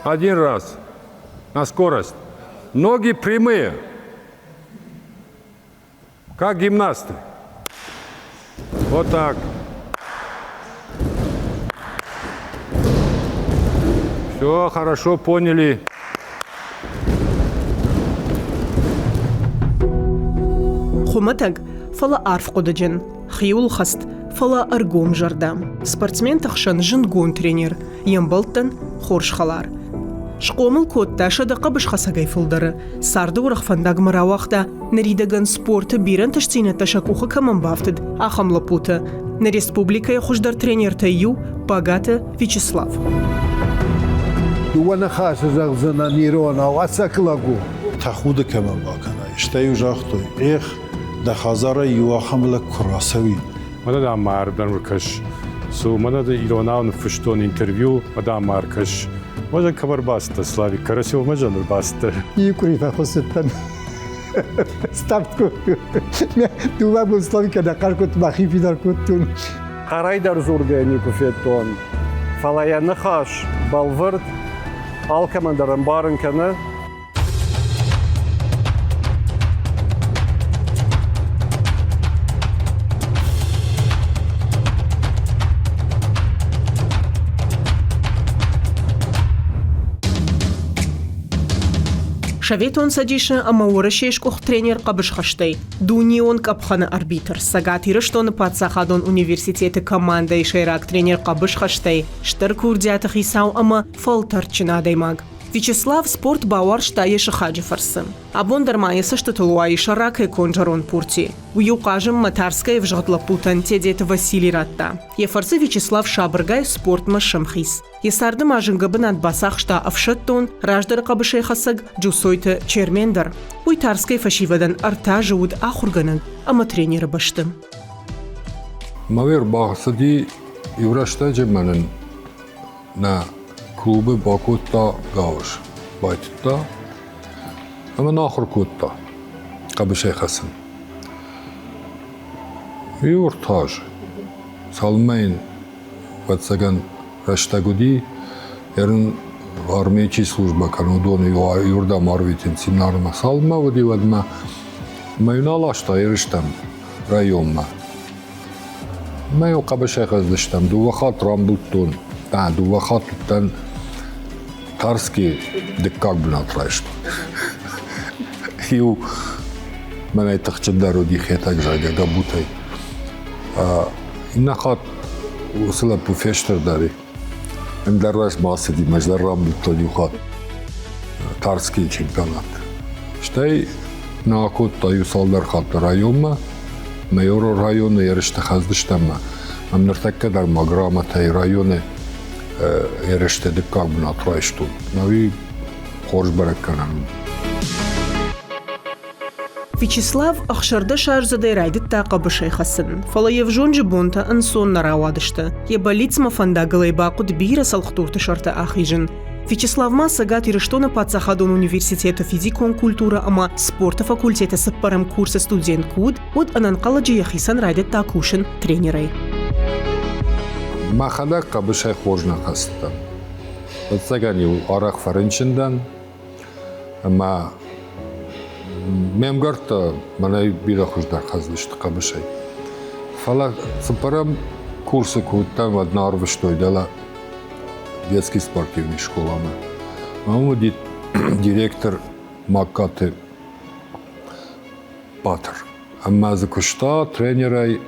Один раз. На скорость. Ноги прямые. Как гимнасты. Вот так. Все хорошо поняли. Хуымӕтӕг, фӕлӕ арфхъуыдыджын, хиуылхӕцт, фӕлӕ ӕргомзӕрдӕ. Спортсменты хсӕн зындгонд тренер, йе мбӕлттӕн хорз хӕлар. Схъомыл кодта сӕдӕ хъӕбысхӕцӕгӕй фылдӕры, царды уӕрӕх фӕндагмӕ рауагъта, ныридӕгӕн спорты бирӕ ӕнтыстдзинӕдтӕ сӕ къухы кӕмӕн бафтыд, ахӕм лӕппуты. Нӕ республикӕйы хуыздӕр тренертӕй иу Багаты Вячеслав. Дыууӕ ныхасы зӕгъдзынӕн иронау, ӕцӕг лӕг у. Тӕхуды кӕмӕн бакӕнай, стӕй-иу загътой, эх, дӕ хӕдзарӕй иу ахӕм лӕг куы рацӕуид. Мӕнӕ дам ма ардӕм ӕркӕс. Цу, мӕнӕ дын иронау ныффыстон интервью, мӕ дам ма ӕркӕс. Мӕ кӕм ӕрбацыдтӕ, Славик, Карасевмӕ зӕн ӕрбацыдтӕ? Иу къуыри фӕхуыссыдтӕн. Ставд кодтон. Дыууӕ бон Славикӕ нӕ хъӕр кодтон, мӕхи фидар кодтон. Хъӕрӕй дӕр дзургӕ никуы федтон, фӕлӕ йӕ ныхас бӕлвырд алкӕмӕн дӕр ӕмбарын кӕны. Советон Цӕдисы ӕмӕ Уӕрӕсейы сгуыхт тренер хъӕбысхӕстӕй, дунеон къӕпхӕны арбитр, Цӕгат Ирыстоны паддзахадон университеты командӕйы сӕйраг тренер хъӕбысхӕстӕй, стыр курдиаты хицау ӕмӕ фӕлтӕрдджын адӕймаг. Вячеслав спорт бауарзта йӕ сыхаджы фӕрцы. Абон дӕр ма йӕ цӕстытыл уайы сӕракӕй конд зӕронд пурти. Уый-иу хъазынмӕ тӕрсгӕ ӕвзыгъд лӕппутӕн Тедеты Василий радта. Йӕ фӕрцы Вячеслав сабыргай спортмӕ сӕмхиц. Йӕ царды ма зынгӕ бынат бацахста ӕфсӕддон, раздӕры хъӕбысӕйхӕцӕг Джусойты Чермен дӕр. Уый Тарскӕйы фӕсивӕдӕн ӕртӕ азы уыд ахуыргӕнӕг ӕмӕ тренеры бӕсты. Мӕ ӕрбацыди иу рӕстӕджы мӕнӕн нӕ клубы бакодта гауыз, байтыдта ӕмӕ нӕ ахуыр кодта хъӕбысӕй хӕцын. Иу ӕртӕ азы. Цалынмӕ йын, ӕвӕццӕгӕн, рӕстӕг уыди, ерын армийы чи службӕ кӕны, уыдоны иуырдӕм арвитын семинармӕ. Цалынмӕ уыди, уӕдмӕ мӕ йын аласта ерыстӕм районмӕ. Мӕ иу хъӕбысӕй хӕцдзыстӕм. Дыууӕ хатт рамбылдтон. А, дыууӕ хатт уыдтӕн Тарскийы дыккаг бынат райстон. Иу мӕнӕй тыхджындӕр уыди Хетӕг, зӕгъгӕ, Гӕбутӕй. Иннӕ хатт уыцы лӕппу фестырдӕр и. Ӕндӕр раз бацыди, мӕ ӕз дӕр рамбылдтон иу хатт Тарскийы чемпионат. Стӕй нӕ акодта иу цалдӕр хатты районмӕ. Майоры районы ерысты хӕцдыстӕм ӕмӕ ныртӕккӕ дӕр ма грамотӕйы районы ерысты дыккаг бынат райстон. Уый хорз бӕрӕггӕнӕн уыд. Вячеслав ӕхсӕрдӕсаздзыдӕй райдыдта хъӕбысӕй хӕцын, фӕлӕ йе взонджы бонтӕ ӕнцон нӕ рауадысты. Йӕ бӕллицмӕ фӕндагыл ӕй бахъуыд бирӕ цӕлхдурты сӕрты ахизын. Вячеслав ма Цӕгат Ирыстоны паддзахадон университеты физикон культурӕ ӕмӕ спорты факультеты цыппӕрӕм курсы студент куы уыд, уӕд ӕнӕнхъӕлӕджы йӕхицӕн райдыдта кусын тренерӕй. Мӕхӕдӕг хъӕбысӕй хорз нӕ хӕцыдтӕн. Ӕвӕццӕгӕн-иу арӕх фӕрынчын дӕн ӕмӕ ме мгӕрттӕ мӕнӕй бирӕ хуыздӕр хӕцыдысты хъӕбысӕй. Фӕлӕ цыппӕрӕм курсы куы уыдтӕн, уӕд нӕ арвыстой дӕлӕ детский спортивный скъоламӕ. Уым уыди директор Магкаты Батыр. Ӕмӕ дзы куыста тренерӕй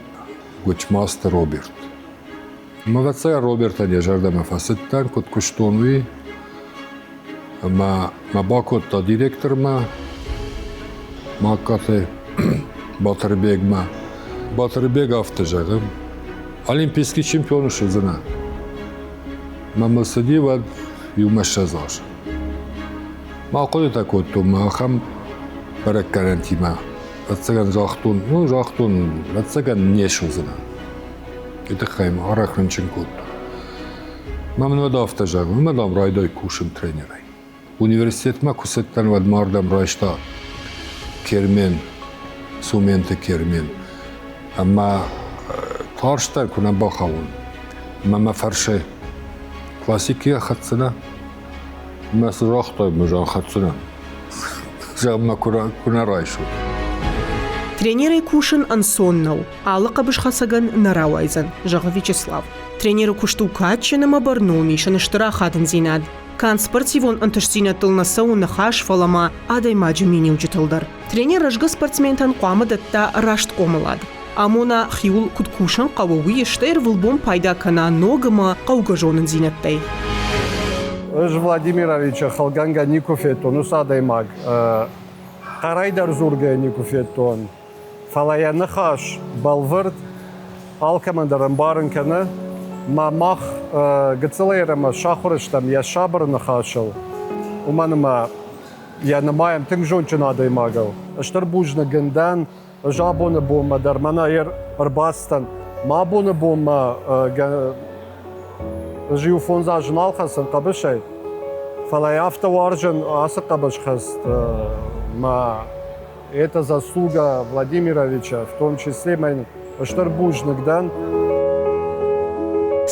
Гуычмазты Роберт. Ӕвӕццӕгӕн Робертӕн йӕ зӕрдӕмӕ фӕцыдтӕн, куыд куыстон, уый. Ӕмӕ мӕ бакодта директормӕ, Магкаты Батырбегмӕ. Батырбег афтӕ зӕгъы, олимпийский чемпион суыдзынӕ. Мӕ мыл цыди уӕд иумӕ 20 азы. Ма хъуыдытӕ кодтон ахӕм бӕрӕггӕнӕнтимӕ. Ӕвӕццӕгӕн загътон, ну, загътон, ӕвӕццӕгӕн не суыдзынӕн. Уый тыххӕй мӕ арӕх рынчын кодтон. Мӕ мын уӕд афтӕ зӕгъы, ӕмӕ, дам, райдай кусын тренерӕй. Университетмӕ куы цыдтӕн, уӕд мӕ ардӕм райста Кермен, Сументы Кермен. Ӕмӕ тарстӕн, куы нӕ бахауон. Ӕмӕ мӕ фӕрсы, классикийӕ хӕцдзынӕ? Мӕ цы загътай, мӕ зӕгъ, хӕцдзынӕн. Зӕгъ, мӕ куы нӕ райсой. Тренерӕй кусын ӕнцон нӕу. Алы хъӕбысхӕцӕгӕн нӕ рауайдзӕн, зӕгъы Вячеслав. Тренеры куыст у кадджын ӕмӕ бӕрнон, ис ын стыр ахадындзинад. Канд спортивон ӕнтыстдзинӕдтыл нӕ цӕуы ныхас, фӕлӕ ма адӕймаджы миниуджытыл дӕр. Тренер рӕзгӕ спортсментӕн хъуамӕ дӕтта раст хъомылад. Амона, хиуыл куыд кусын хъӕуы, уый, стӕй ӕрвылбон пайда кӕна ног ӕмӕ хъӕугӕ зонындзинӕдтӕй. Ӕз Владимировичы хылгӕнгӕ никуы федтон, уыцы адӕймаг хъӕрӕй дӕр дзургӕ никуы федтон. Фӕлӕ йӕ ныхас бӕлвырд алкӕмӕн дӕр ӕмбарын кӕны, мӕ мах гыццылӕй ӕмӕ сахуыр стӕм йӕ сабыр ныхасыл, уымӕн ӕмӕ йӕ нымайӕм тынг зондджын адӕймагыл. Стыр бузныг ын дӕн, ӕз абоны бонмӕ дӕр мӕнӕ ӕрбацыдтӕн. Мӕ абоны бонмӕ ӕз иу фондз азы нал хӕцын хъӕбысӕй, фӕлӕ афтӕ уарзын ацы хъӕбысхӕст мӕ Это заслуга Владимировича, в том числе мӕн стыр бузныг дӕн.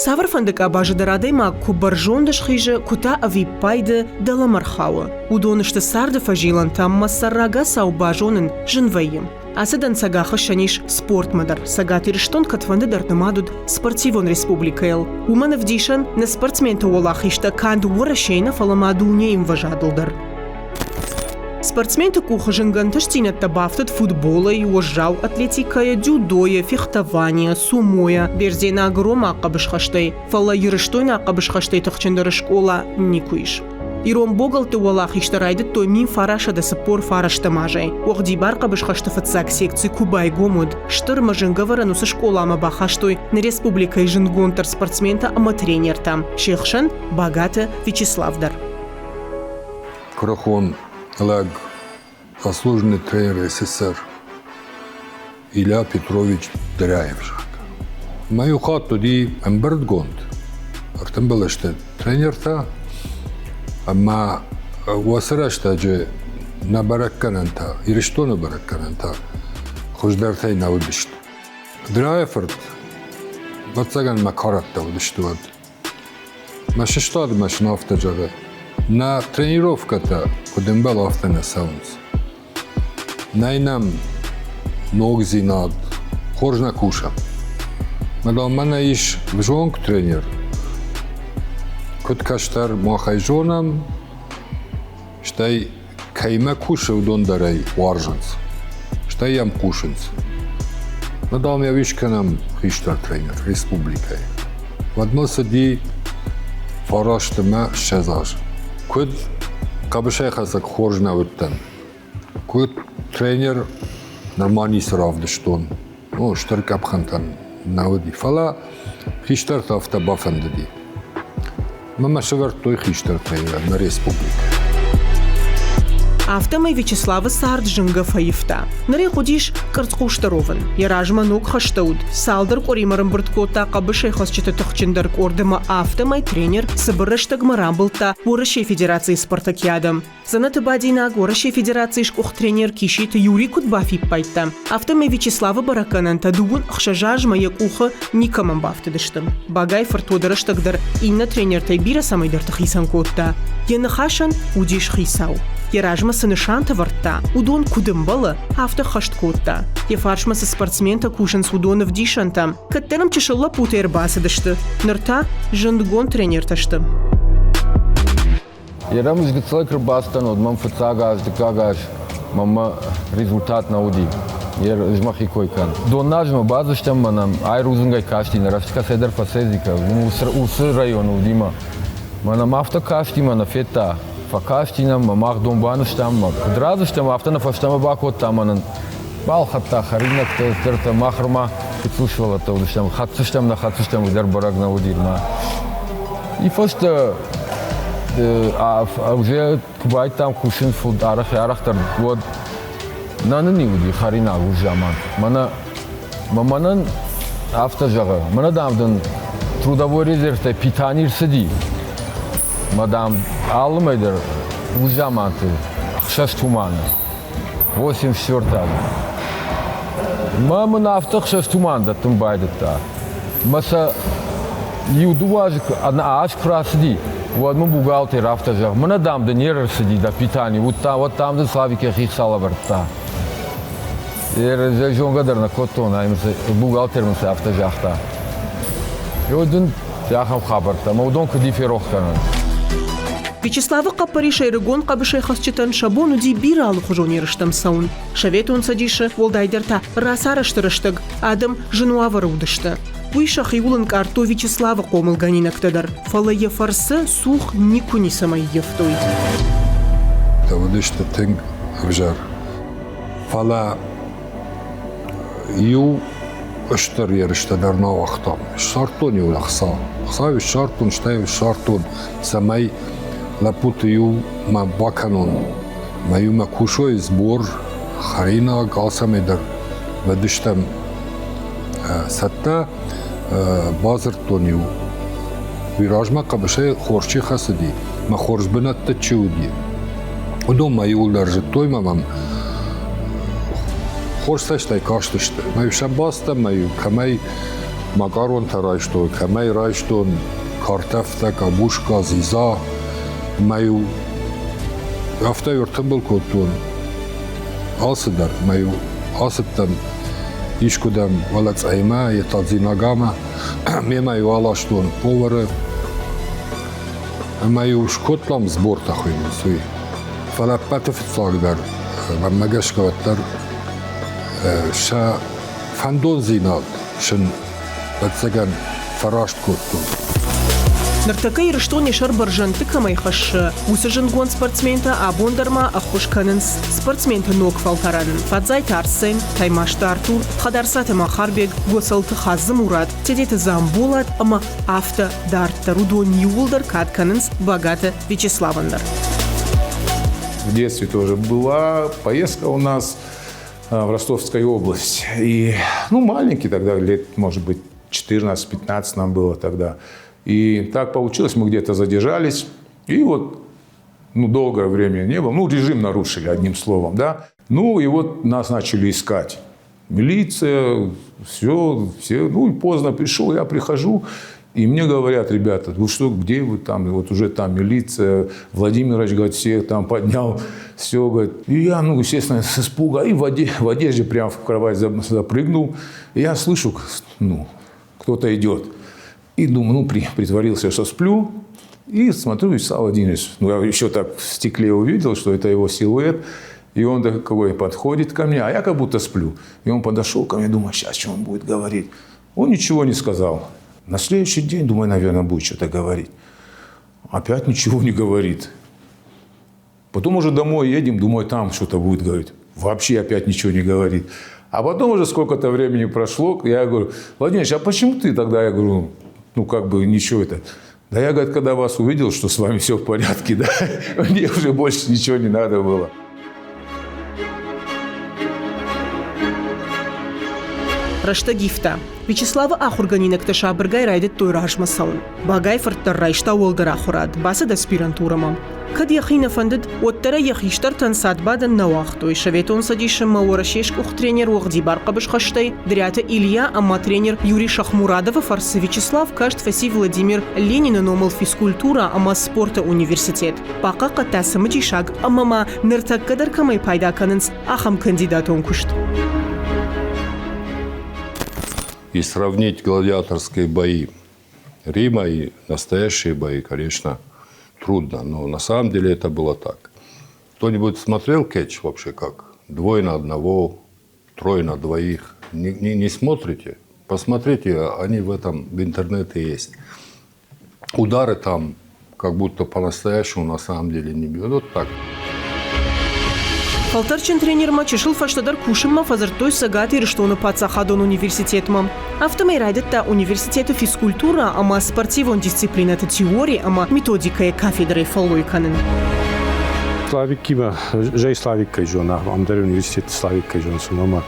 Цавӕрфӕнды къабазы дӕр адӕймаг куы бӕрзонд схизы, куы та ӕвиппайды дӕлӕмӕ рхауы. Уыдон сты царды фӕзилӕнтӕ ӕмӕ сӕ рагацау базонын зын вӕййы. Ацы дӕнцӕг ахӕссӕн ис спортмӕ дӕр. Цӕгат Ирыстон кӕдфӕнды дӕр нымад уыд спортивон республикӕйыл. Уымӕн ӕвдисӕн нӕ спортсменты уӕлахизтӕ канд Уӕрӕсейы нӕ, фӕлӕ ма дунейы ӕмвӕзадыл дӕр. Спортсменты къухы зынгӕ ӕнтыстдзинӕдтӕ бафтыд футболӕй, уӕззау атлетикӕйӕ, дзюдойӕ, фехтованийӕ, сумойӕ, бердзенаг ромаг хъӕбысхӕстӕй, фӕлӕ ирыстойнаг хъӕбысхӕстӕй тыхджындӕр скъола никуы ис. Ирон богӕлтты уӕлахизтӕ райдыдтой 1949 азӕй. Уӕгъдибар хъӕбысхӕсты фыццаг секци куы байгом уыд, стыр ӕмӕ зынгӕвӕрӕн уыцы скъоламӕ бахастой нӕ республикӕйы зындгонддӕр спортсментӕ ӕмӕ тренертӕ, се хсӕн Багаты Вячеслав дӕр. Куырыхон лӕг, заслуженный тренер СССР Илья Петрович Дыряев зӕгъгӕ. Мӕ иу хатт уыди ӕмбырдгонд, ӕртымбыл сты тренертӕ, ӕмӕ уыцы рӕстӕджы нӕ бӕрӕггӕнӕнтӕ, Ирыстоны бӕрӕггӕнӕнтӕ хуыздӕртӕй нӕ уыдысты. Дырайы фырт, ӕвӕццӕгӕн, мӕ кӕрӕттӕ уыдысты уӕд. Мӕ сыстадмӕ сын афтӕ зӕгъы, нӕ тренировкӕтӕ куыд ӕмбӕлы, афтӕ нӕ цӕуынц. Нӕй нӕм ногдзинад, хорз нӕ кусӕм. Мадам, мӕнӕ ис взонг тренер. Куыд кӕстӕр мах ӕй зонӕм, стӕй кӕимӕ кусы, уыдон дӕр ӕй уарзынц, стӕй йӕм хъусынц. Нӕ, дам, йӕ уис кӕнӕм хистӕр тренер республикӕйы. Уӕдмӕ цыди фараст ӕмӕ 20 азы. Куыд хъӕбысӕйхӕцӕг хорз нӕ уыдтӕн, куыд тренер нырма ницы равдыстон, ну, стыр къӕпхӕнтӕн нӕ уыди, фӕлӕ хистӕрты афтӕ бафӕндыди. Мӕ мӕ сӕвӕрдтой хистӕртӕй нӕ республикӕ. Афтӕмӕй Вячеславы цард зынгӕ фӕивта. Ныр ӕй хъуыдис къӕрцхъусдӕр уӕвын. Йӕ размӕ ног хӕстӕ уыд. Цалдӕр къуыримӕ ӕрӕмбырд кодта хъӕбысӕйхӕцджыты тыхджындӕр къорд ӕмӕ афтӕмӕй тренер цыбыр рӕстӕгмӕ рамбылдта Уӕрӕсейы Федерацийы спартакиадӕ. Дзӕнӕты бадинаг Уӕрӕсейы Федерацийы сгуыхт тренер Киситы Юрий куыд бафиппайдта, афтӕмӕй Вячеславы бӕрӕггӕнӕнтӕ дыууын ӕхсӕз азмӕ йӕ къухы никӕмӕн бафтыдысты. Багайы-фырт уӕды рӕстӕг дӕр иннӕ тренертӕй бирӕ цӕмӕйдӕрты хицӕн кодта. Йӕ ныхасӕн уыдис хицау. Йӕ размӕ цы нысантӕ вӕрдта, уыдон куыд ӕмбӕлы, афтӕ хӕст кодта. Йӕ фарсмӕ цы спортсментӕ кусынц, уыдон ӕвдисӕнтӕ. Кӕддӕр ӕм чысыл лӕппутӕ ӕрбацыдысты, ныр та зындгонд тренертӕ сты. Ерӕмыз гыццылӕй куы рбацыдтӕн, уӕд мӕм фыццаг аз, дыккаг аз мӕнмӕ результат нӕ уыди. Ӕз мӕхи кой кӕн. Донназмӕ бадзыстӕм мӕнӕ ай рудзынгӕй касти, нӕ рӕзты кӕцӕйдӕр фӕцӕйдзикӕ, уым уыцы районы уыди мӕ. Мӕнӕ ма афтӕ касти, мӕ нӕ федта. Фӕкасти нӕм, мӕ мах дон банызтам, мӕ куыд радзыстӕм, афтӕ нӕ фӕстӕмӕ бакодта мӕ нын балхӕдта хӕринӕгтӕ, ӕндӕртӕ. Мах ӕрма гыццыл сывӕллӕттӕ уыдыстӕм, хӕцдзыстӕм, нӕ хӕцдзыстӕм, уый дӕр бӕрӕг нӕ уыди ӕрма. И фӕстӕ. Уже куы байдтам кусын арӕх-арӕхдӕр, уӕд нӕ нын уыди хӕринаг уыцы заман. Мӕнӕ мӕнӕн афтӕ зӕгъы, мӕнӕ, дам, дын трудовой резервтӕй питани рцыди, мӕ, дам, алы мӕй дӕр уыцы заманты 6 туманы. 84 азы. Мӕ мын афтӕ 6 туман дӕттын байдыдта. Мӕ сӕ иу-дыууӕ азы, аз куы рацыди, уӕд мын бухгалтер афтӕ зӕгъ, мӕнӕ, дам, дын не рцыди дӕ питани, уыдта, уӕд, дам, дын Славик йӕхи хца лӕвӕрдта. Зонгӕ дӕр нӕ кодтон, бухгалтер мын сӕ афтӕ загъта. Еу дын ахӕм хабӕрттӕ, ӕмӕ уыдон куыд и ферох кӕнӕн? Вячеславы хъӕппӕрис ӕрыгон хъӕбысӕйхӕцджытӕн сӕ бон уыди бирӕ алыхуызон ерыстӕм цӕуын. Советон Цӕдисы, уӕлдайдӕр та рацарӕзты рӕстӕг, адӕм зын уавӕры уыдысты. Уый сӕхиуыл ӕнкъардтой Вячеславы хъомылгӕнинӕгтӕ дӕр, фӕлӕ йӕ фӕрцы цух никуы ницӕмӕй ййӕфтой. Уыдысты тынг ӕвзӕр. Фӕлӕ иу стыр ерыстӕ дӕр нӕ уагътам. Ссардтон-иу ӕхца. Ӕхца-иу ссардтон, стӕй-иу ссардтон, цӕмӕй лӕппуты иумӕ бакӕнон. Мӕ иумӕ кусой сбор, хӕринаг, алцӕмӕй дӕр уыдыстӕм цӕттӕ. Бадзырдтон-иу, уый размӕ хъӕбысӕй хорз чи хӕцыди, мӕ хорз бынӕтты чи уыди, уыдон мӕ иуылдӕр зыдтой мӕ мӕм хорз цӕстӕй кастысты. Мӕ-иу сӕ бацыдтӕн, мӕ-иу кӕмӕй макъаронтӕ райстон, кӕмӕй райстон картӕфтӕ, къабуска, дзидза, мӕ-иу афтӕ ӕртымбыл кодтон алцыдӕр. Мӕ-иу ацыдтӕн искуыдӕм, уӕлӕ Цъӕймӕ, йе та Дзинагамӕ, мемӕ-иу аластон повары ӕмӕ-иу скодтам сбортӕ хуыйнынц, уый. Фӕлӕ ӕппӕты фыццагдӕр, мӕнмӕ гӕсгӕ уӕддӕр сӕ фӕндондзинад сын ӕвӕццӕгӕн, фӕраст кодтон. Ныртӕккӕ Ирыстон йӕ сӕр бӕрзӕндты кӕмӕй хӕссы, уыцы зындгонд спортсментӕ абон дӕр ма ӕххуыс кӕнынц спортсменты ног фӕлтӕрӕн. Фадзайты Арсен, Таймазты Артур, Хӕдарцаты Махарбег, Гуӕцӕлты Хадзымурат, Тедеты Дзамболат ӕмӕ афтӕ дарддӕр. Уыдон иууылдӕр кад кӕнынц Багаты Вячеславӕн дӕр. В детстве тоже была поездка у нас в Ростовской области. И, ну, маленький тогда, лет, может быть, 14-15 нам было тогда. И так получилось, мы где-то задержались. И вот, ну, долгое время не было. Ну, режим нарушили, одним словом, да. Ну, и вот нас начали искать. Милиция, все, все. Ну, и поздно пришел, я прихожу, и мне говорят, ребята, вы что, где вы там? И вот уже там милиция, Владимирович, говорит, всех там поднял, все, говорит. И я, ну, естественно, с испуга, и в одежде прямо в кровать запрыгнул. И я слышу, ну, кто-то идет. И думаю, ну, притворился, что сплю. И смотрю, Вячеслав Владимирович, ну, я еще так в стекле увидел, что это его силуэт. И он такой подходит ко мне, а я как будто сплю. И он подошел ко мне, думаю, сейчас что он будет говорить. Он ничего не сказал. На следующий день, думаю, наверное, будет что-то говорить. Опять ничего не говорит. Потом уже домой едем, думаю, там что-то будет говорить. Вообще опять ничего не говорит. А потом уже сколько-то времени прошло, я говорю, Владимир а почему ты тогда, я говорю, ну как бы ничего это. Да я, говорит, когда вас увидел, что с вами все в порядке, да, мне уже больше ничего не надо было. Рӕстӕг ивта. Вячеславы ахуыргӕнинӕгтӕ сабыргай райдыдтой размӕ цӕуын. Багайы-фырт дӕр райста уӕлдӕр ахуырад, бацыд аспирантурӕмӕ. Кӕд йӕхи нӕ фӕндыд, уӕддӕр ӕй йӕ хистӕртӕн цадбадӕн нӕ уагътой. Советон Цӕдисы ӕмӕ Уӕрӕсейы сгуыхт тренер уӕгъдибар хъӕбысхӕстӕй Дриаты Илья ӕмӕ тренер Юрий Шахмурадовы фӕрцы Вячеслав каст фӕци Владимир Ленины номыл физкультурӕ ӕмӕ спорты университет. Бахъахъхъӕдта цымыдисаг ӕмӕ ма ныртӕккӕ дӕр кӕмӕй пайда кӕнынц, ахӕм кандидатон куыст. И сравнить гладиаторские бои Рима и настоящие бои, конечно, трудно, но на самом деле это было так. Кто-нибудь смотрел кетч вообще как? Двое на одного, трое на двоих. Не, не, не смотрите? Посмотрите, они в этом в интернете есть. Удары там как будто по-настоящему на самом деле не бьют. Вот так. Фӕлтӕрдджын тренермӕ чысыл фӕстӕдӕр кусынмӕ фӕдзырдтой Цӕгат Ирыстоны паддзахадон университетмӕ. Афтӕмӕй райдыдта университеты физкультурӕ ӕмӕ спортивон дисциплинӕты теори ӕмӕ методикӕйы кафедрӕйы фӕллой кӕнын. Славикимӕ, зӕй Славик кӕй зона, ам дӕр университеты Славик кӕй зонынц, уымӕ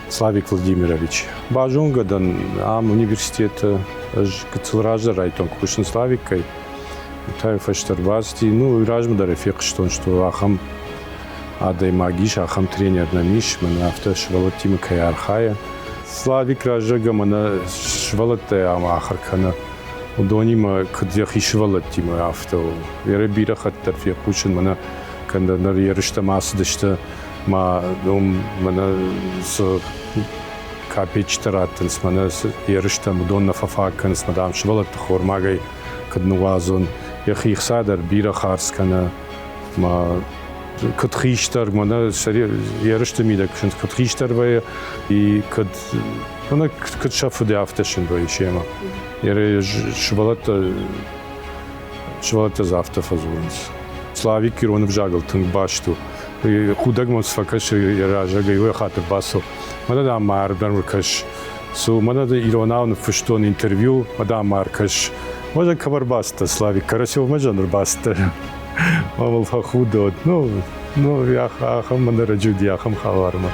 Славик Владимирович. Базонгӕ дӕн ам университеты, ӕз гыццыл раздӕр райдыдтон кусын Славиккӕй. Та фӕстӕ ӕрбацыди, ну, размӕ дӕр фехъуыстон, что ахӕм адӕймаг ис, ахӕм тренер нӕм ис, мӕнӕ афтӕ сывӕллӕттимӕ кӕй архайы. Славик раззаг ӕмӕ нӕ сывӕллӕттӕ ам ахуыр кӕны. Уыдонимӕ куыд йӕхи сывӕллӕттимӕ, афтӕ у. Еры бирӕ хатт дӕр фехъусын, мӕнӕ кӕндӕр ерыстӕм ацыдысты, ма уым мӕнӕ цы капеччытӕ раттынц, мӕнӕ ерыстӕм уыдон нӕ фӕфаг кӕнынц, мӕ дам сывӕллӕтты хормагӕй куыд ныууадзон. Йӕхи хца дӕр бирӕ хардз кӕны, ма куыд хистӕр, мӕнӕ ерысты мидӕг куыд хистӕр вӕййы и куыд мӕнӕ куыд сӕ фыды афтӕ сын вӕййы семӕ. Сывӕллӕттӕ сывӕллӕттӕ дзы афтӕ фӕдзурынц. Славик ирон ӕвзагыл тынг баст у. Худӕг мӕм цы фӕкӕсы йӕ разӕгӕй, уый хатыр бацу. Мӕнӕ дам ма ардӕм ӕркӕс. Цу, мӕнӕ дын иронау ныффыстон интервью, мӕ дам ма ӕркӕс. Мӕ кӕм ӕрбацыдтӕ, Славик? Карасевмӕ зӕн ӕрбацыдтӕ? Мӕ мыл фӕхудод. Ну, ну, ахӕм мӕ ӕрӕджы уыди ахӕм хабармӕ.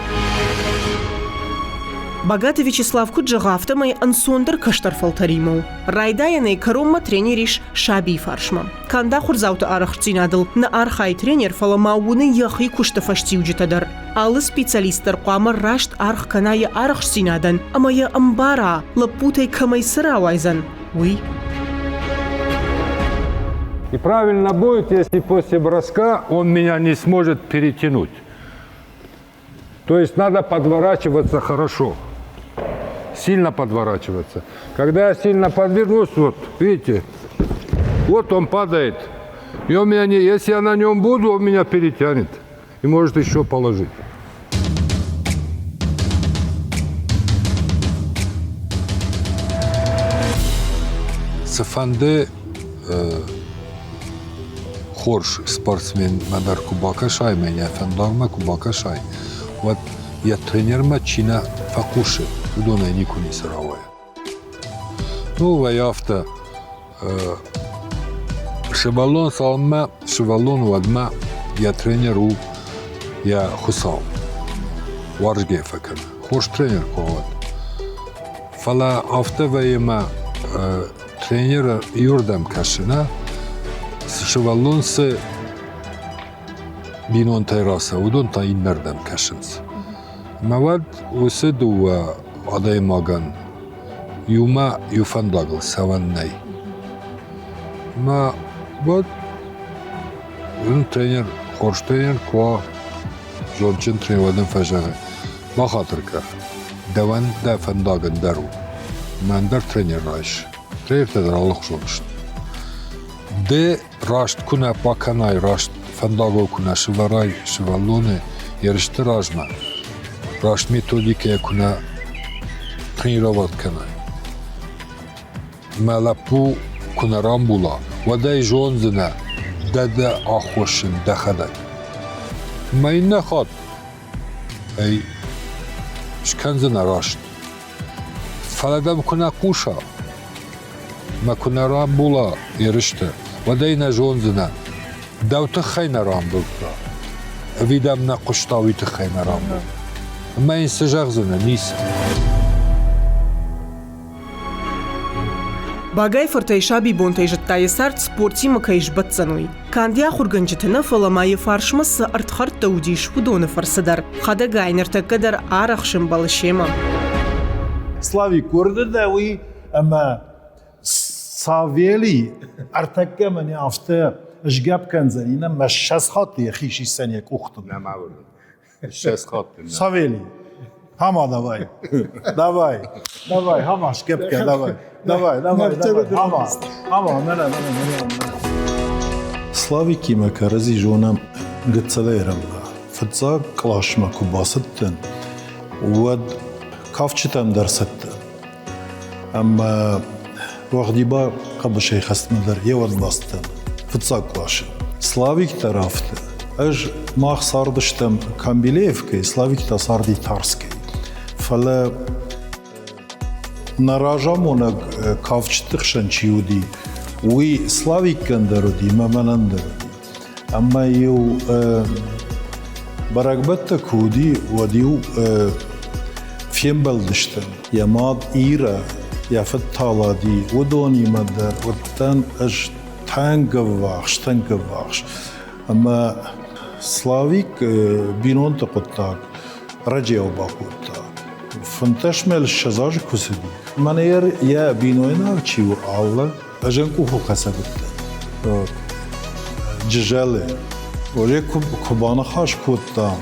Багаты Вячеслав куыд зӕгъы, афтӕмӕй ӕнцондӕр кӕстӕр фӕлтӕримӕ у. Райдайӕнӕй кӕронмӕ тренер ис сабийы фарсмӕ. Канд ахуырдзауты арӕхстдзинадыл нӕ архайы тренер, фӕлӕ ма уыны йӕхи куысты фӕстиуджытӕ дӕр. Алы специалист дӕр хъуамӕ раст аргъ кӕна йӕ арӕхстдзинадӕн ӕмӕ йӕ ӕмбара, лӕппутӕй кӕмӕй цы рауайдзӕн, уый. И правильно будет, если после броска он меня не сможет перетянуть. То есть надо подворачиваться хорошо. Сильно подворачиваться. Когда я сильно подвернусь, вот, видите, вот он падает. И он меня не, если я на нем буду, он меня перетянет. И может еще положить. Цыфӕнды хорз спортсменмӕ дӕр куы бакӕсай, мӕ йӕ фӕндагмӕ куы бакӕсай, уӕд йӕ тренермӕ чи нӕ фӕхъусы, уыдонӕй никуы ницы рауайы. Ну, вӕййы афтӕ, сывӕллон цалынмӕ сывӕллон уӕдмӕ йӕ тренер у йӕ хуыцау. Уарзгӕ фӕкӕны. Хорз тренер куы уӕд. Фӕлӕ афтӕ вӕййы мӕ тренеры иуырдӕм кӕсы, нӕ? Сывӕллон цы бинонтӕй рацӕуы, уыдон та иннӕрдӕм кӕсынц. Ӕмӕ уӕд уыцы дыууӕ адӕймагӕн иумӕ иу фӕндагыл цӕуӕн нӕй. Ӕмӕ уӕд тренер, хорз тренер куы уа, зондджын тренер, уӕд ын фӕзӕгъы, бахатыр кӕ, дӕуӕн дӕ фӕндаг ӕндӕр у, мӕ ӕндӕр тренер райс. Тренертӕ дӕр алыхуызон сты. Ды раст куы нӕ бакӕнай, раст фӕндагыл куы нӕ сывӕрай сывӕллоны ерысты размӕ, раст методикӕйӕ куы нӕ тренировать кӕнай, мӕ лӕппу куы нӕ рамбула, уӕд ӕй зондзынӕ, дӕ дӕ аххосджын дӕхӕдӕг. Мӕ иннӕ хатт ӕй скӕндзынӕ раст. Фӕлӕ дӕм куы нӕ хъуса, мӕ куы нӕ рамбула ерысты, уӕд ӕй нӕ зондзынӕ, дӕу тыххӕй нӕ рамбылдта, ӕви дӕм нӕ хъуыста, уый тыххӕй нӕ рамбылдта. Ӕмӕ йын цы зӕгъдзынӕ? Ницы. Багайы-фыртӕй сабибонтӕй зыдта йӕ цард спортимӕ кӕй сбӕтдзӕн, уый. Канд йӕ ахуыргӕнджыты нӕ, фӕлӕ ма йӕ фарсмӕ цы ӕрдхӕрдтӕ уыдис, уыдоны фӕрцы дӕр. Хӕдӕгай ныртӕккӕ дӕр арӕх сӕмбӕлы семӕ. Славик, уырны дӕ уый, ӕмӕ Савелий ӕртӕккӕ мӕнӕ афтӕ сгӕпп кӕндзӕни, нӕ мӕ 20 хатты йӕхи сисдзӕн йӕ къухтыл. Нӕма уырны. 20 хатты. Савелий, Хама давай. Давай. Давай, Хама, сгӕпп давай. Давай, давай, давай. Хама. Хама, мӕнӕ, мӕнӕ, мӕнӕ. Славикимӕ кӕрӕдзи зонӕм гыццылӕй рӕмбӕ. Фыццаг къласмӕ куы бацыдтӕн, уӕд кафджытӕм дӕр цыдтӕн. Ӕмӕ уӕгъдибар хъӕбысӕй хӕцынмӕ дӕр йе уӕд бацыдтӕн фыццаг къласы. Славик дӕр афтӕ. Ӕз мах цардыстӕм Камбилеевкӕйы, Славик та царди Тарскӕйы. Фӕлӕ нӕ разамонӕг кафджыты хсӕн чи уыди, уый Славиккӕн дӕр уыди мӕ мӕнӕн дӕр уыди. Ӕмӕ-иу бӕрӕгбӕттӕ куы уыди, уӕд-иу фембӕлдыстӕм. Йӕ мад Ирӕ, йӕ фыд Талади, уыдонимӕ дӕр уыдтӕн ӕз тынг ӕввахс, тынг ӕввахс. Ӕмӕ Славик бинонты хъуыддаг раджиау бакодта. 15 мӕ 20 азы куы цыди, мӕнӕ йӕ бинойнаг чи у, Аллӕ, ӕз ын къухылхӕцӕг уыдтӕн. Джызӕлы. Олег куы баныхас кодтам,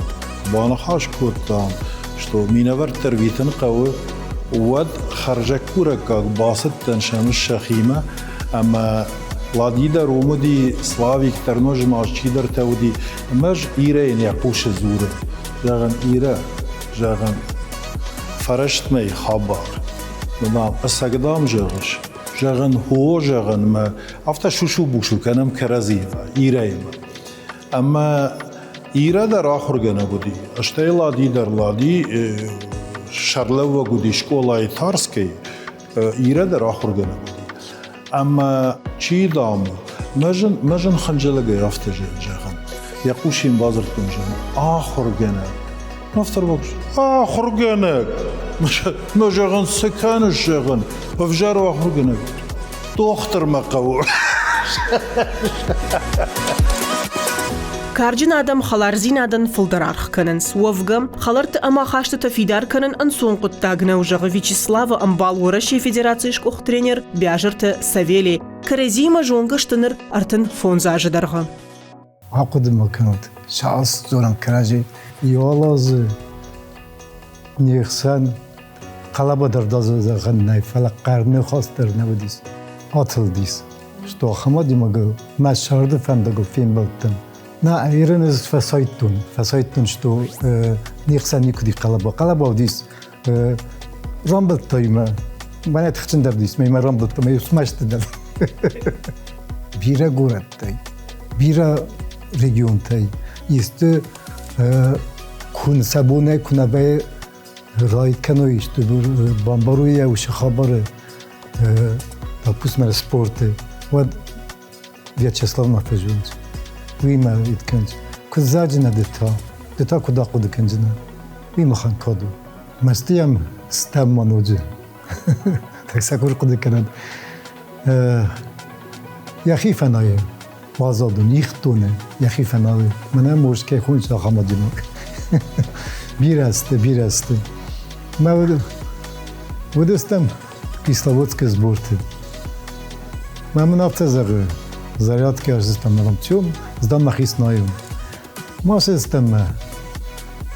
баныхас кодтам, что минӕвӕрттӕ рвитын хъӕуы, уӕд хӕрзӕггурӕггаг бацыдтӕн сӕм сӕхимӕ ӕмӕ Лади дӕр уым уыди, Славик дӕр, ноджы ма чидӕртӕ уыди. Ӕмӕ ӕз Ирӕйӕн йӕ хъусы дзурын. Зӕгъын, Ирӕ, зӕгъын, фӕрӕстмӕйы хабар. Дам, ӕцӕг дам зӕгъыс? Зӕгъын, хо, зӕгъын, мӕ афтӕ сусу-бусу кӕнӕм кӕрӕдзиимӕ, Ирӕимӕ. Ӕмӕ Ирӕ дӕр ахуыргӕнӕг уыди, стӕй Лади дӕр. Лади сӕрлӕууӕг уыди скъолайы Тарскӕйы, Ирӕ дӕр ахуыргӕнӕг уыди. Ӕмӕ чи, дам, мӕ зын, мӕ зын хынджылӕгӕй афтӕ зӕгъын. Йӕ хъус йын бадзырдтон, зӕгъын, ахуыргӕнӕг. Автор ахуыргӕнӕг! Мӕ зӕгъын, цы кӕныс, зӕгъын, ӕвзӕр у ахуыргӕнӕг. Дохтырмӕ хъӕуы. Карджын адӕм хӕлардзинадӕн фылдӕр аргъ кӕнынц. Уӕвгӕ, хӕлӕртты ӕмахастытӕ фидар кӕнын ӕнцон хъуыддаг нӕу, зӕгъы Вячеславы ӕмбал Уӕрӕсейы Федерацийы сгуыхт тренер Биазырты Савели. Кӕрӕдзиимӕ зонгӕ сты ныр 35 азы дӕргъы. Ахъуыды ма кӕнут, цас дзурӕм кӕрӕдзи. Иолозы не хсӕн хъӕлӕба дӕр зӕгъӕн нӕй, фӕлӕ хъӕрныхас дӕр нӕ уыдис. Атылдис. Что ахӕм мӕ сӕрды фӕндагыл фембӕлдтӕн. Нӕ, Ирын ӕз фӕсайдтон. Фӕсайдтон, что не хсӕн никуыди хъӕлӕба. Хъӕлӕба уыдис рамбылдтой мӕ. Мӕнӕ тыхджындӕр уыдис, мӕ рамбылдта, мӕ смӕсты дӕн. Бирӕ горӕттӕй, бирӕ регионтӕй исты куы сӕ бонӕй куы нӕ райд кӕной, исты бамбарой йӕ уыцы хабары, допустим, спорты, уӕд Вячеславмӕ фӕзынынц. Уыимӕ ид кӕнынц. Куыд заджынӕ ды та? Ды та куыд ахъуыды кӕндзынӕ? Уый махӕн кад у. Мӕстыйӕм стӕм ма ноджы. Так сӕ куы хъуыды кӕнӕд. Йӕхи фӕнайы уазал дон, ихдоны йӕхи фӕнайы. Мӕнӕ может кӕй хоныс ахӕм адӕймаг. Бирӕ сты, бирӕ сты. Мӕ уыдыстӕм Кисловодскы сборты. Мӕ мын афтӕ зӕгъы, зарядкӕ ӕз там артем, сдам мӕхи снайон. Ма сыстӕм мӕ.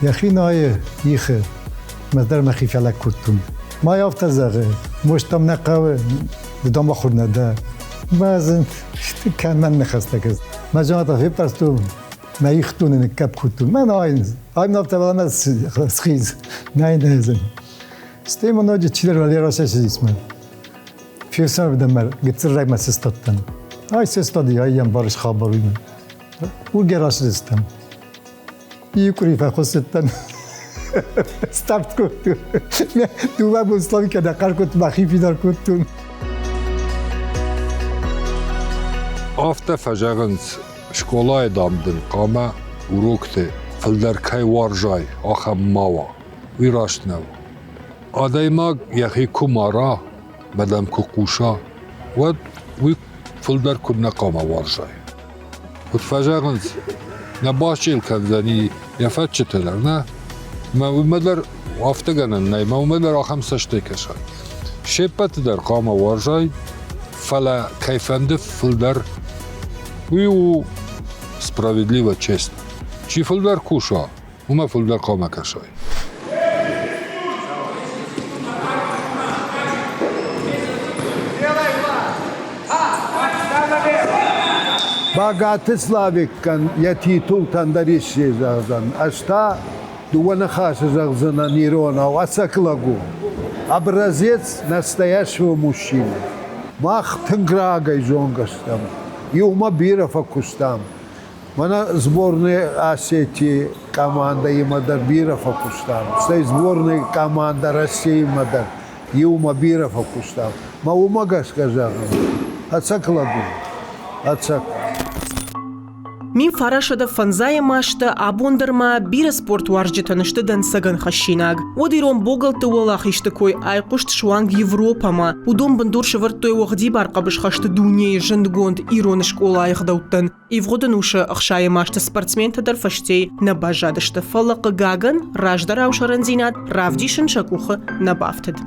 Йӕхи найы ихы, мӕ дӕр мӕхи фӕлӕг кодтон. Ма афтӕ зӕгъы, может там нӕ хъӕуы, ды дам ахуыр нӕ дӕ. Мӕ зын кӕмӕн ныхӕстӕ кӕс. Мӕ зоната феппӕрстон, мӕ ихдоны ныккӕпп кодтон. Мӕ найын, ай афтӕ мӕ схиз. Нӕй, нӕ зын. Стӕй ма ноджы чидӕр Валера сӕсидис мӕ. Фефсӕрм мӕ гыццыл рӕгмӕ сыстадтӕн. Ай сыстади, ай йӕм барыс хабар уый. Уыргӕ рацыдыстӕм. Иу къуыри фӕхуыссыдтӕн. Ставд кодтон. Дыууӕ бон Славикӕ дӕ хъӕр кодтон, мӕхи фидар кодтон. Афтӕ фӕзӕгъынц, скъолайы, дам, дын хъуамӕ урокты фылдӕр кӕй уарзай, ахӕм ма уа. Уый раст нӕу. Адӕймаг йӕхи куы мара, мӕ дӕм куы хъуса, уӕд уый фылдӕр куыд нӕ хъуамӕ уарзай. Куыд фӕзӕгъынц, нӕ басчъил кӕндзӕни йӕ фӕччытӕ дӕр, нӕ? Мӕ уымӕ дӕр афтӕ гӕнӕн нӕй, мӕ уымӕ дӕр ахӕм цӕстӕй кӕсай. Се ппӕты дӕр хъуамӕ уарзай, фӕлӕ кӕй фӕнды фылдӕр, уый у справедливо, честно. Чи фылдӕр куса, уымӕ фылдӕр хъуамӕ кӕсай. Багаты Славиккӕн йӕ титултӕн дӕр исчи зӕгъдзӕн, ӕз та дыууӕ ныхасы зӕгъдзынӕн иронау, ӕцӕг лӕг у. Образец настоящего мужчины. Мах тынг рагӕй зонгӕ стӕм, иумӕ бирӕ фӕкуыстам. Мӕнӕ сборная Осетии командӕимӕ дӕр бирӕ фӕкуыстам, стӕй сборная командӕ Россиимӕ дӕр иумӕ бирӕ фӕкуыстам. Мӕ уымӕ гӕсгӕ зӕгъын, ӕцӕг лӕг у, ӕцӕг. 1900 фӕндзайӕм азты абон дӕр ма бирӕ спортуарзджытӕн сты дӕнцӕгӕн хӕссинаг. Уӕд ирон богӕлтты уӕлахизты кой айхъуыст суанг Европӕмӕ. Уыдон бындур сӕвӕрдтой уӕгъдибар хъӕбысхӕсты дунейы зындгонд ирон скъолайы ӕгъдӕуттӕн. Ивгъуыд ӕнусы ӕхсайӕм азты спортсментӕ дӕр фӕстейы нӕ баззадысты, фӕлӕ, хъыгагӕн, раздӕрау сӕрӕндзинад равдисын сӕ къухы нӕ бафтыд.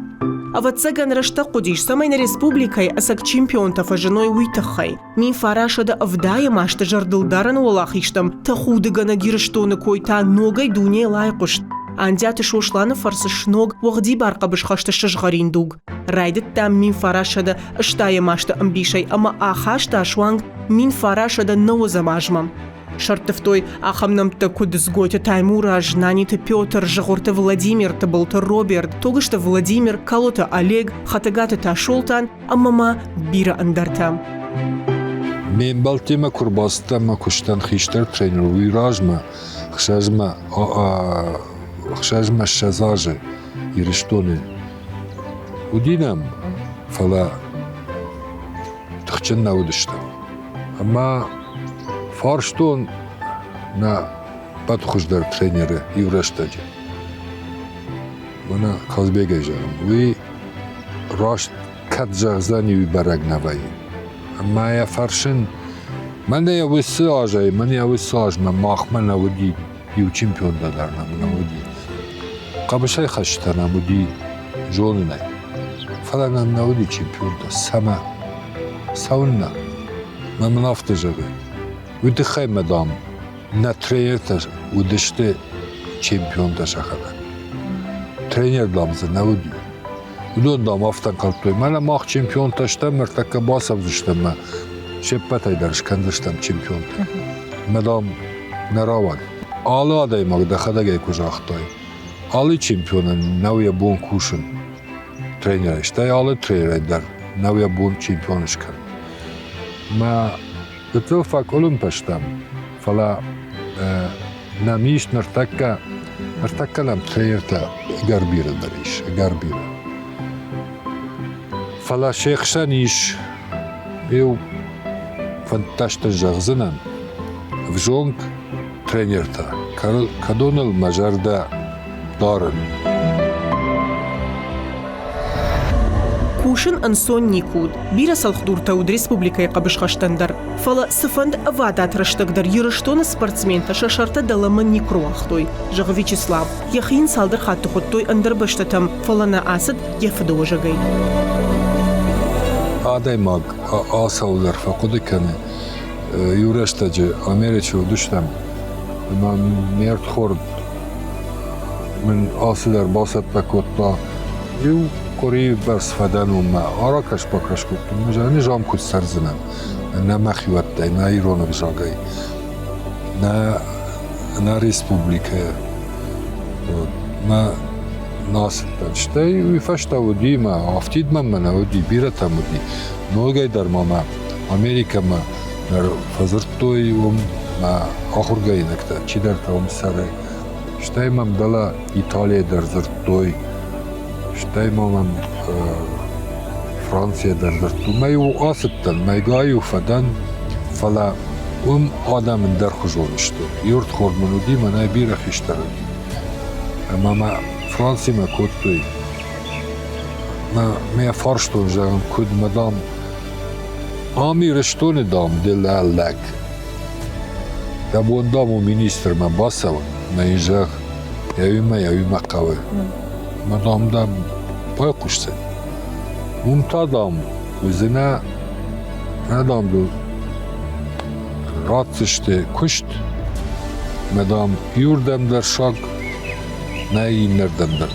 Ӕвӕццӕгӕн, рӕстӕг хъуыдис, цӕмӕй нӕ республикӕйы ӕцӕг чемпионтӕ фӕзыной, уый тыххӕй. 1970 азты зӕрдылдарӕн уӕлахизтӕм тӕхудыгӕнӕг Ирыстоны кой та ногӕй дунейыл айхъуыст. Андиаты Сосланы фӕрцы сног уӕгъдибар хъӕбысхӕсты сызгъӕрин дуг. Райдыдта 1960 азты ӕмбисӕй ӕмӕ ахаста суанг 1990 азмӕ. Сӕрттывтой ахӕм нӕмттӕ куыд Дзгойты Таймураз, Наниты Петр, Зыгъуырты Владимир, Тыбылты Роберт, Тогызты Владимир, Калоты Олег, Хӕтӕгаты Тасолтан ӕмӕ ма бирӕ ӕндӕртӕ. Ме мбӕлттимӕ куы рбацыдтӕн мӕ куыстӕн хистӕр тренер, уый размӕ ӕхсӕзмӕ ӕхсӕзмӕ 20 азы Ирыстоны уыди нӕм, фӕлӕ тыхджын нӕ уыдыстӕм. Ӕмӕ фарстон нӕ ӕппӕт хуыздӕр тренеры иу рӕстӕджы. Мӕнӕ Казбегӕй зӕгъын, уый раст кӕд зӕгъдзӕни, уый бӕрӕг нӕ вӕййы. Ӕмӕ йӕ фӕрсын, мӕнӕ йӕ уыцы азӕй, мӕнӕ йӕ уыцы азмӕ махмӕ нӕ уыди, иу чемпион дӕр нӕм нӕ уыди. Хъӕбысӕй хӕстытӕ нӕм уыди, зонын ӕй. Фӕлӕ нӕм нӕ уыди чемпионтӕ. Цӕмӕ? Цӕуыннӕ? Мӕ мын афтӕ зӕгъы. Уый тыххӕй мӕ, дам, нӕ тренертӕ уыдысты чемпионтӕ сӕхӕдӕг. Тренер, дам, дзы нӕ уыди. Уыдон, дам, афтӕ ӕнхъӕлдтой, мӕнӕ мах чемпионтӕ стӕм, ныртӕккӕ бацӕудзыстӕм мӕ се ппӕтӕй дӕр скӕндзыстӕм чемпионтӕ. Мӕ, дам, нӕ рауад. Алы адӕймаг дӕхӕдӕг ӕй куы загътай, алы чемпионӕн нӕу йӕ бон кусын тренерӕй, стӕй алы тренерӕй дӕр нӕу йӕ бон чемпион скӕнын. Мӕ гыццыл фӕкъуылымпы стӕм, фӕлӕ нӕм ис ныртӕккӕ, ныртӕккӕ нӕм тренертӕ ӕгӕр бирӕ дӕр ис, ӕгӕр бирӕ. Фӕлӕ се хсӕн ис иу фӕндтӕстӕ зӕгъдзынӕн, ӕвзонг тренертӕ, кӕдоныл мӕ зӕрдӕ дарын. Кусын ӕнцон никуы уыд. Бирӕ цӕлхдуртӕ уыд республикӕйы хъӕбысхӕстӕн дӕр. Фӕлӕ цыфӕнды ӕвадат рӕстӕг дӕр Ирыстоны спортсментӕ сӕ сӕртӕ дӕлӕмӕ никуы руагътой, зӕгъы Вячеслав. Йӕхи йын цалдӕр хатты хуыдтой ӕндӕр бӕстӕтӕм, фӕлӕ нӕ ацыд йӕ фыдыуӕзӕгӕй. Адӕймаг алцӕуылдӕр фӕхъуыды кӕны. Иу рӕстӕджы Америчы уыдыстӕм, ӕмӕ ме рдхорд мын алцыдӕр бацӕттӕ кодта. Иу къуырийы бӕрц фӕдӕн уымӕ аракӕс-бакӕс кодтон, ӕз ам куыд цӕрдзынӕн, нӕ мӕхиуӕттӕй, нӕ ирон ӕвзагӕй, нӕ, нӕ республикӕйӕ. Мӕ нацыдтӕн. Стӕй уый фӕстӕ уыди мӕ афтид мӕнмӕ нӕ уыди, бирӕтӕм уыди. Ногӕй дӕр ма мӕ Америкӕмӕ фӕдзырдтой уым мӕ ахуыргӕнинӕгтӕ, чидӕртӕ уым цӕры. Стӕй мӕм дӕлӕ Италийӕ дӕр дзырдтой, стӕй ма мӕм Францийӕ дӕр дзырдтой. Мӕ-иу ацыдтӕн, мӕйгай-иу фӕдӕн, фӕлӕ уым адӕм ӕндӕрхуызон сты. Иу рдхорд мын уыди, мӕнӕй бирӕ хистӕр уыди. Ӕмӕ мӕ Францимӕ кодтой. Мӕ, мӕ фарстон, зӕгъын, куыд, мадам, ам Ирыстоны, дам, ды лӕг. Дӕ бон, дам, у министрмӕ бацӕуын, мӕ йын зӕгъ, йӕ уимӕ, йӕ уимӕ хъӕуы. Мадам, дам, байхъусдзӕн. Уым та, дам, уыдзынӕ, нӕ, дам, дыл ратдзысты куыст, мӕ, дам, иуырдӕм дӕр саг, нӕ иннӕрдӕм дӕр.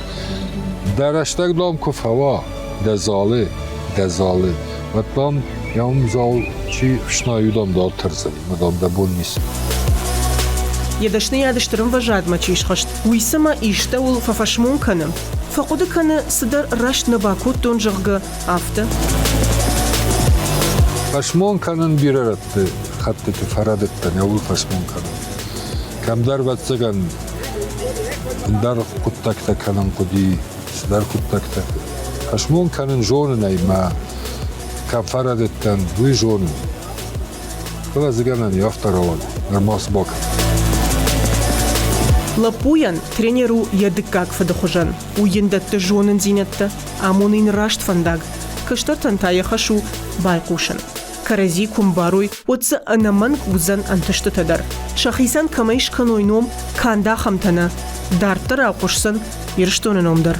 Дӕ рӕстӕг, дам, куы фӕуа, дӕ залы, дӕ залы, уӕд, дам, йӕ уым зал чи фснайы, уый, дам, дал тӕрдзӕни, мӕ, дам, дӕ бон ницы. Йӕ дӕсныйады стыр ӕмвӕзадмӕ чи схызт, уый цымӕ истӕуыл фӕфӕсмон кӕны? Фӕхъуыды кӕны, цыдӕр раст нӕ бакодтон, зӕгъгӕ, афтӕ. Фӕсмон кӕнын бирӕ рӕтты хӕттыты фӕрӕдыдтӕн, ӕуыл фӕсмон кӕнын. Кӕмдӕр, ӕвӕццӕгӕн, ӕндӕр хъуыддӕгтӕ кӕнын хъуыди, цыдӕр хъуыддӕгтӕ. Фӕсмон кӕнын зонын ӕй мӕ кӕм фӕрӕдыдтӕн, уый зонын. Фӕлӕ дзы гӕнӕн и афтӕ рауад, нырма сбок. Лӕппуйӕн тренер у йӕ дыккаг фыды хуызӕн. Уый йын дӕтты зонындзинӕдтӕ, амоны йын раст фӕндаг. Кӕстӕртӕн та йӕ хӕс у байхъусын. Кӕрӕдзи куы мбарой, уӕд дзы ӕнӕмӕнг уыдзӕн ӕнтыстытӕ дӕр. Сӕхицӕн кӕмӕй скӕной ном, канд ахӕмтӕ нӕ. Дарддӕр ахъуысдзӕн Ирыстоны ном дӕр.